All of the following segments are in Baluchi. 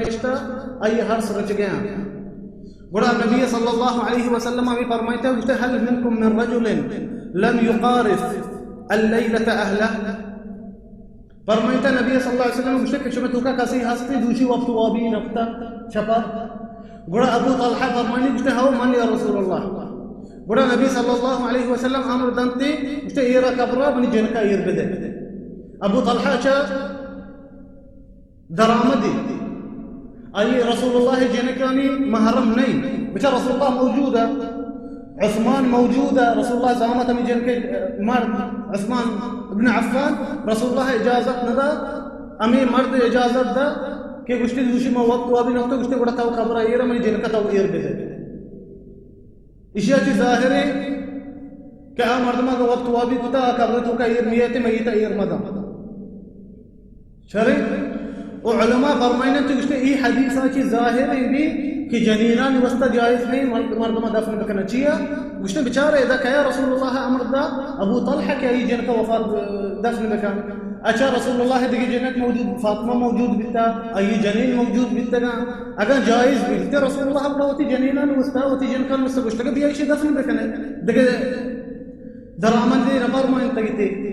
نشتہ، آئی ہرس رچگیاں۔ گڑا نبی صلی اللہ علیہ وسلم ہمیں فرمائتا، گوشتے، "هل منکم من رجل لم یقارف اللیلۃ اہلہ؟" فرمائتا نبی صلی اللہ علیہ وسلم گوشتے کہ شمے توکا کسی ہستی دوشی وقت وابی نکتا شپا؟ گڑا ابو طلحہ فرمانی گوشتے، "ہو من یا رسول اللہ۔" گڑا نبی صلی اللہ علیہ وسلم امر دنتے، گوشتے، "ایرا قبرا منی جنکا ایر بدے۔" ابو طلحہ چا درآمدی۔ آئی رسول اللہ جنکانی محرم نہیں، بچا رسول اللہ موجود ہے، عثمان موجود ہے، رسول اللہ زامت ہمیں جنک مرد عثمان ابن عفان، رسول اللہ اجازت ندا، ہمیں مرد اجازت دا کہ گوشتی دوشی ما وقت وابی نکتا، گوشتی گڑا تو قبر ایر، منی جنک تو ایر بدے۔ ایشی ءَ چہ ظاہر ہے کہ آ مردم اگاں وقت وابی کتا، آ قبر توکا ایر نیت میت ایر مداں۔ شریں؟ و علماء فرمائنت کہ گوشتے، ای حدیث ءَ چہ ظاہر ہے بھی کہ جنینانی واسطہ جائز نہیں مرد، مردم دفن بکنا۔ چیا؟ گوشتے، بچارے ادا کیا رسول اللہ امر دا؟ ابو طلحہ کہ ای جنک وفات دفن بکن۔ اچھا، رسول اللہ دگہ جنک موجود، فاطمہ موجود بیتا، آئی جنین موجود بیتگاں۔ اگاں جائز بیت، رسول اللہ گڑا وتی جنینان واسطہ، وتی جنکان واسطہ گوشتگ، بیا ایشی دفن بکنے۔ دگہ درآمدے نہ فرمائنتگ تے۔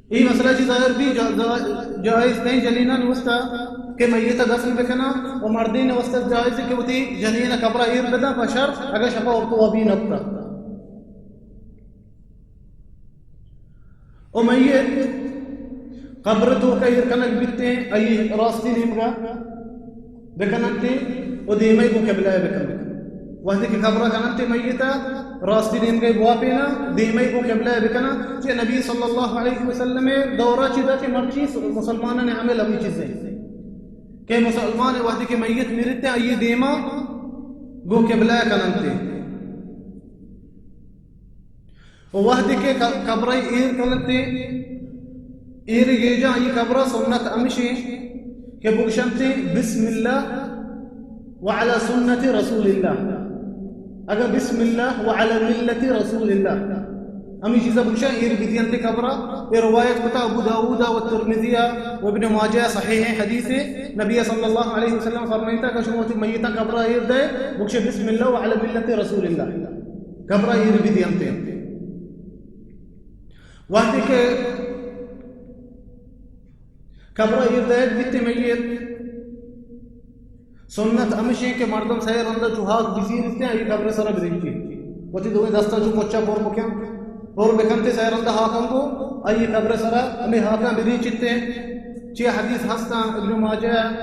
ای مسئلہ چی ظاہر بھی جا-، جا-، جائز نہیں جنینان واسطہ کہ میت دفن بکنا، و مردین واسطہ جائز کہ وتی جنین قبر ایر بدا، بشرط اگر شپا وقت وابی نہ بتا۔ و میت قبر توکا ایر کنگ بیتیں، آئی راستی نیمگا بکننتے و دیمائی گوں قبلہ بکننتے۔ وہدے کہ قبر کننتے میتا، راستی نیمگا بواپینا، دیمائی گوں قبلہ بکنا۔ چہ نبی صلی اللہ علیہ وسلم دورا چی دا کہ مرچی مسلمانان عمل ہمی چیزیں کہ مسلمان وہدے کہ میت میرتے، آئی دیما گوں قبلہ کننتے۔ و وہدے کہ ق-، قبرئے ایر کننتے، ایر گیجاں آئی قبرا سنت ہمشیں کہ بگشنتے، بسم اللہ وعلی سنت رسول اللہ۔ اگر بسم اللہ وعلی ملت رسول اللہ، ہمیں چیزا بگشاں ایر بدینتے قبرا۔ اے روایت کتا ابو داؤد و ترمذی و ابن ماجہ، صحیح حدیث۔ نبی صلی اللہ علیہ وسلم فرمائتا کہ شما وتی میتا قبرا ایر دے، بگشے، بسم اللہ وعلی ملت رسول اللہ۔ قبرا ایر بدینتے۔ وہدے کہ قبرا ایر دئیگ بیتے میت، سنت ہمشیں کہ مردم سئے رندا چو ہاک بزیرتے، آئی قبر سرا بریچی۔ وتی دوئیں دستا چو مچا پر بکن، پر بکنتے سئے رندا ہاکاں گوں، آئی قبر سرا ہمیں ہاکاں بریچتے۔ چی حدیث ہستاں، ابن ماجہ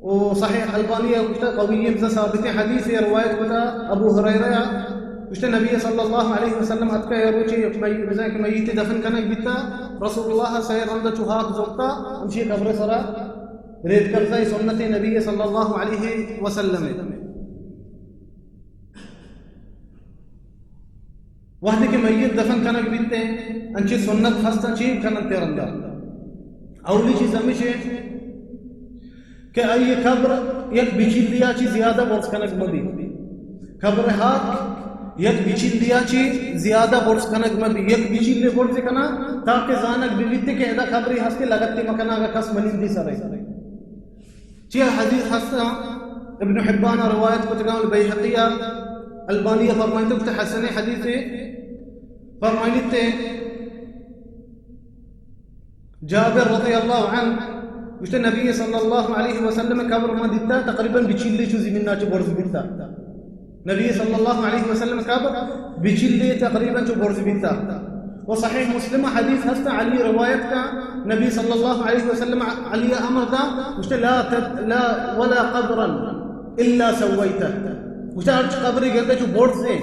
و صحیح البانی ءَ گوشتہ، قوی، ہمزہ ثابت حدیث ءَ روایت کتا ابو ہریرہ ءَ گوشتہ، نبی صلی اللہ علیہ وسلم اتکا اے روچے یک میت، بزاں کہ میتے دفن کنگ بیتا، رسول اللہ سئے رند چو ہاک زرتا، ہمشی قبر سرا ریت کرتا، اے سنت نبی صلی اللہ علیہ وسلم۔ وہدے کہ میت دفن کنگ بیتے، انچیں سنت ہستاں، چی کننتے رندا؟ اولی چیز ہمیش ہے کہ آئی قبر یک بچیلیا چی زیادہ برز کنگ مبی۔ قبر ہاک یک بچیلیا چی زیادہ برز کنگ مبی۔ یک بچیلے برز کنا تاکہ زانگ ببیتے کہ ادا قبری ہستے، لگتے مکنا اگا کس منندی سرے۔ چیا حدیث ہستاں، ابن حبان ءَ روایت کتگاں، البیہقی ءَ، البانی ءَ فرمائیت کہ حسن حدیث فرمائیت۔ جابر رضی اللہ عنہ گوشتے، نبی صلی اللہ علیہ وسلم قبر ما دیتا، تقریباً بچیلے چو زمین نا چو برز بیتا۔ نبی صلی اللہ علیہ وسلم قبر بچیلے تقریباً چو برز بیتا۔ و صحیح مسلم حدیث ہست، علی روایت کا، نبی صلی اللہ علیہ وسلم علی امر دا، گوشتے، لا تب-، لا ولا قبرا الا سویتہ۔ گوشتے، ہرچ قبری گندے چو برزے،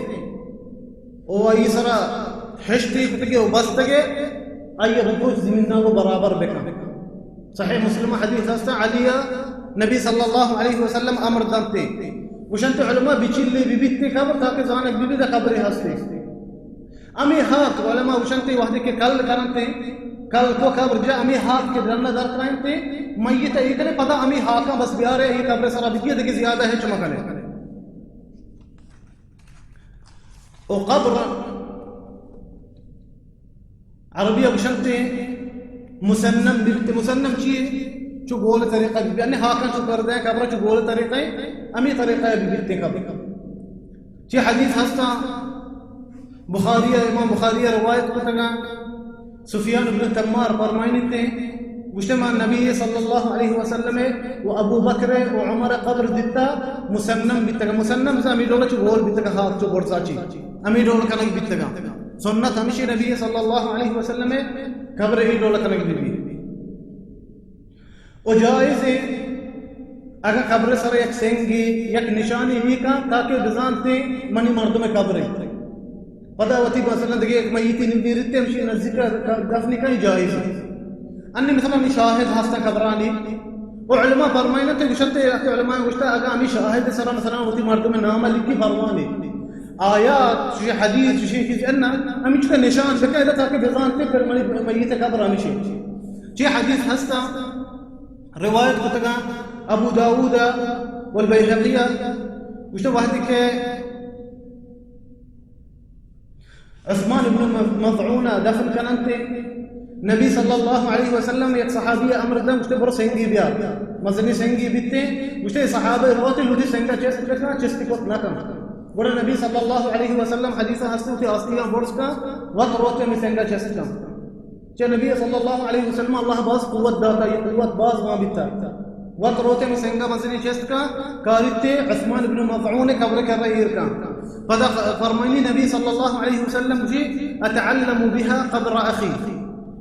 او آئی سرا ہشتی کتگے و بستگے، آئی رکوچ زمین نا گو برابر بکن۔ صحیح مسلم حدیث ہست، علی نبی صلی اللہ علیہ وسلم امر دنتے۔ گوشنتے علماء بچیلے ببیتے قبر تاکہ زانگ ببیت قبرے ہستے۔ ہمے ہاک علماء گوشنتے وہدے کہ کل کرنتے، کل کو قبر جا ہمے ہاک کہ درنا در کرنتے، میت ایکنے پدا ہمے ہاکاں بس بیارے، اے قبر سرا بگی دگہ زیادہ ہچ مکنے۔ او قبر عربی ءَ گوشنتے مسنم بیت۔ مسنم چیے؟ چو گول طریقہ بی، یعنی ہاکاں چو کردیں قبر چو گول طریقہ، ہمیں طریقہ بی بیتے قبر۔ چی حدیث ہستا بخاری، امام بخاری روایت کتگا، سفیان بن تمار فرمائنی تے، گوشتے ما نبی صلی اللہ علیہ وسلم و ابو بکر و عمر قبر دیتا مسنم بیتگا۔ مسنم ہمیں ڈولا چو گول بیتگا، ہاک چو برزا چی ہمیں ڈول کنگ بیتگا۔ سنت ہمشی نبی صلی اللہ علیہ وسلم قبر ای ڈول کنگ بی۔ و جائز ہے، اگاں قبر سر یک سنگی، یک نشانی بھی کن، تاکہ بزانتے منی مردم قبر ہے۔ پدا وتی مثلاً دگہ یک میتی نبی رتے، ہمشی نزدیک دفن کن، جائز ہے۔ انی مثلاً ہمیں شاہد ہستن قبرانی، و علماء فرمائنا تے گوشتے، وقت علماء گوشتا، اگاں ہمیں شاہد سر مثلاً وتی مردم نام لکھی فرمانے، آیات، چی حدیث، چی چیز انا، ہمیں چکا نشان بکن، تاکہ بزانتے پر منی میت قبر ہمشی۔ چی حدیث ہستا روایت کتگا ابو داؤد والبیہقی، گوشتے وحدی کہ عثمان ابن مظعون دفن کننتے، نبی صلی اللہ علیہ وسلم یک صحابی امر دن، گوشتے برو سنگی بیار، مزنی سنگی بیتے، گوشتے صحابہ روتے لوٹی سنگا چست کتنا، چست کت نہ کن۔ گڑا نبی صلی اللہ علیہ وسلم حدیث ہستے آستیاں برز کا، وت روتے میں سنگا چست کن۔ چہ نبی صلی اللہ علیہ وسلم اللہ باز قوت داتا، یہ قوت باز ما بیتا۔ وت روتے میں سنگا مزنی چست کا، کاریتے عثمان ابن مظعون قبر کرا ایر کا۔ پدا فرمائنی نبی صلی اللہ علیہ وسلم جی، اتعلم بها قبر اخی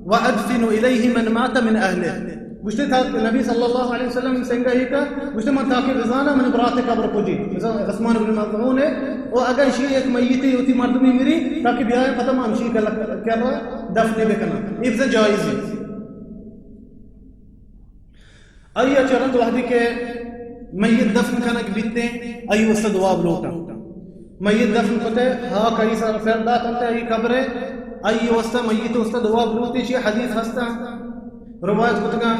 وادفن الیه من مات من اهله۔ گوشتے تا نبی صلی اللہ علیہ وسلم سنگا ہی کا، گوشتے من تاکہ بزانا من برات قبر کجی، مثلاً عثمان بن مظعون ہے، و اگر شی یک میتے ہوتی مردمی مری، تاکہ بیائے پتہ ما ہمشی کر، کر دفن بکنا۔ یہ بزن جائز ہے۔ آئی چہ رند وحدی کہ میت دفن کنگ بیتے، آئی واسطہ دعا بلوٹا۔ میت دفن کتے، ہاک آئی سر پر دات انت، آئی قبر ہے، آئی واسطہ، میت واسطہ دعا بلوٹی، چی حدیث ہستا، روایت کتگا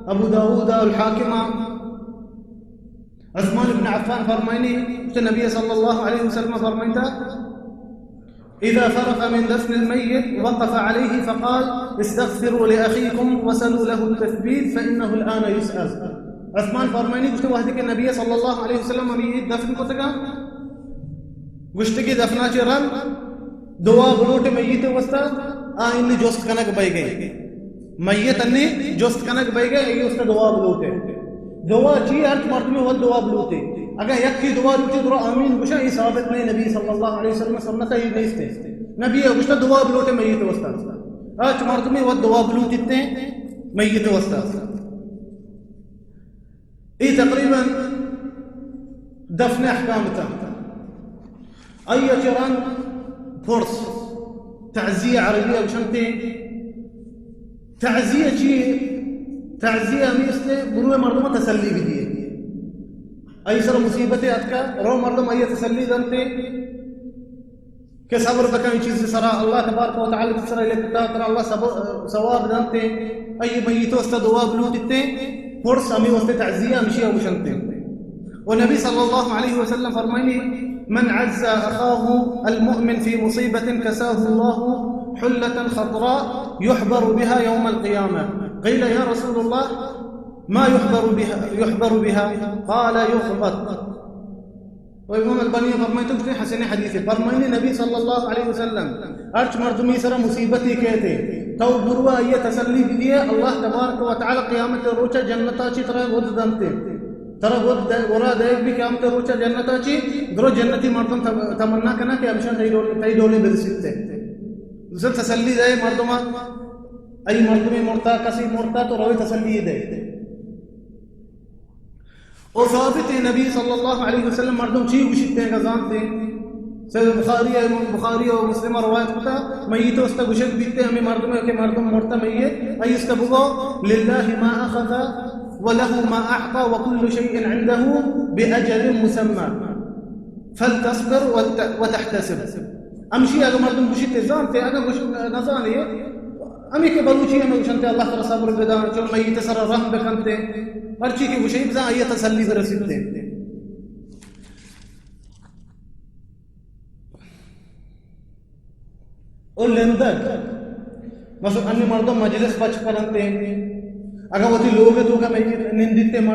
ابو داؤد، الحاکمہ۔ عثمان ابن عفان فرمائنی، تو نبی صلی اللہ علیہ وسلم فرمائتا، اذا فرغ من دفن الميت وقف عليه فقال، استغفروا لأخيكم وسلوا له التثبيت فإنه الآن يسأل۔ عثمان فرمائنی، گوشتے وحدی کہ نبی صلی اللہ علیہ وسلم ہمیں دفن کتگا، گوشتے کہ دفنا چہ رند دعا بلوٹ میت واسطہ، آئین جست کنگ بہ گئے۔ میت انی جست کنگ بہ گئے، ای واسطہ دعا بلوٹے۔ دعا چی؟ ہرچ مردمے وت دعا بلوٹے۔ اگاں یکی دعا لوٹے، درو آمین گوشا، ای ثابت نہیں، نبی صلی اللہ علیہ وسلم سنت ہی نہیں استے۔ نبی گوشتا دعا بلوٹے میت واسطہ۔ ہرچ مردمے وت دعا بلوٹتے میت واسطہ۔ ای تقریباً دفن احکام تا۔ آئی چہ رند پرس، تعزیہ عربی گوشنتے۔ تعزیہ چی؟ تعزیہ ہمیں استے، گروہ مردم تسلی بدیے۔ آئی سر مصیبت اتکا، رو مردم آئی تسلی دنتے کہ صبر بکن، چیز سرا اللہ تبارک و تعالی سرا لکھتا، ترا اللہ صبر، ثواب دنتے۔ آئی میت واسطہ دعا بلوٹتے، پرس ہمیں واسطے تعزیہ ہمشی گوشنتے۔ و نبی صلی اللہ علیہ وسلم فرمائنی، من عزى أخاه المؤمن في مصيبة كساه الله حلة خضراء يحبر بها يوم القيامة. قيل يا رسول الله ما يحبر بها، يحبر بها؟ قال يغبط. و امام البانی فرمائنی تو حسن حدیث ہے۔ فرمائنی نبی صلی اللہ علیہ وسلم، ہرچ مردمی سرا مصیبتی کہتے، تو بروا آئی تسلی بدیے، اللہ تبارک و تعالی قیامت روچا جنتا چی ترا ود دنتے۔ ترا ود دے، ورا دے بھی قیامت روچا جنتا چی، درو جنتی مردم تم-، تمنا کنا کہ ہمیشہ تئی ڈول، تئی ڈولے برسیتے۔ دوسر تسلی دے مردم، ای مردمی مرتا، کسی مرتا تو روی تسلی دے۔ او ثابت نبی صلی اللہ علیہ وسلم مردم چی گوشیتے گزانتے۔ صحیح بخاری، امام بخاری و مسلم روایت کتا، میت است گوشگ بیتے، ہمیں مردم ہے کہ مردم مرتا میت، ای است بگو، لله ما أخذ وله ما أعطى وكل شيء عنده بأجل مسمى فلتصبر وت-، وتحتسب. ہمشی اگہ مردم گوشیتے زانتے، اگہ گوش نزانے، ہمیں کہ بلوچی ہمیں گوشنتے، اللہ تعالی صبر بدان، چون میت سر رحم بکنتے، ہرچی کہ گوشی بزان آئی تسلی برسیتے۔ او لندگ، مثلا انی مردم مجلس پچ کننتے، اگاں وتی لوگ ءِ توکا مئے نندیت ءُ ما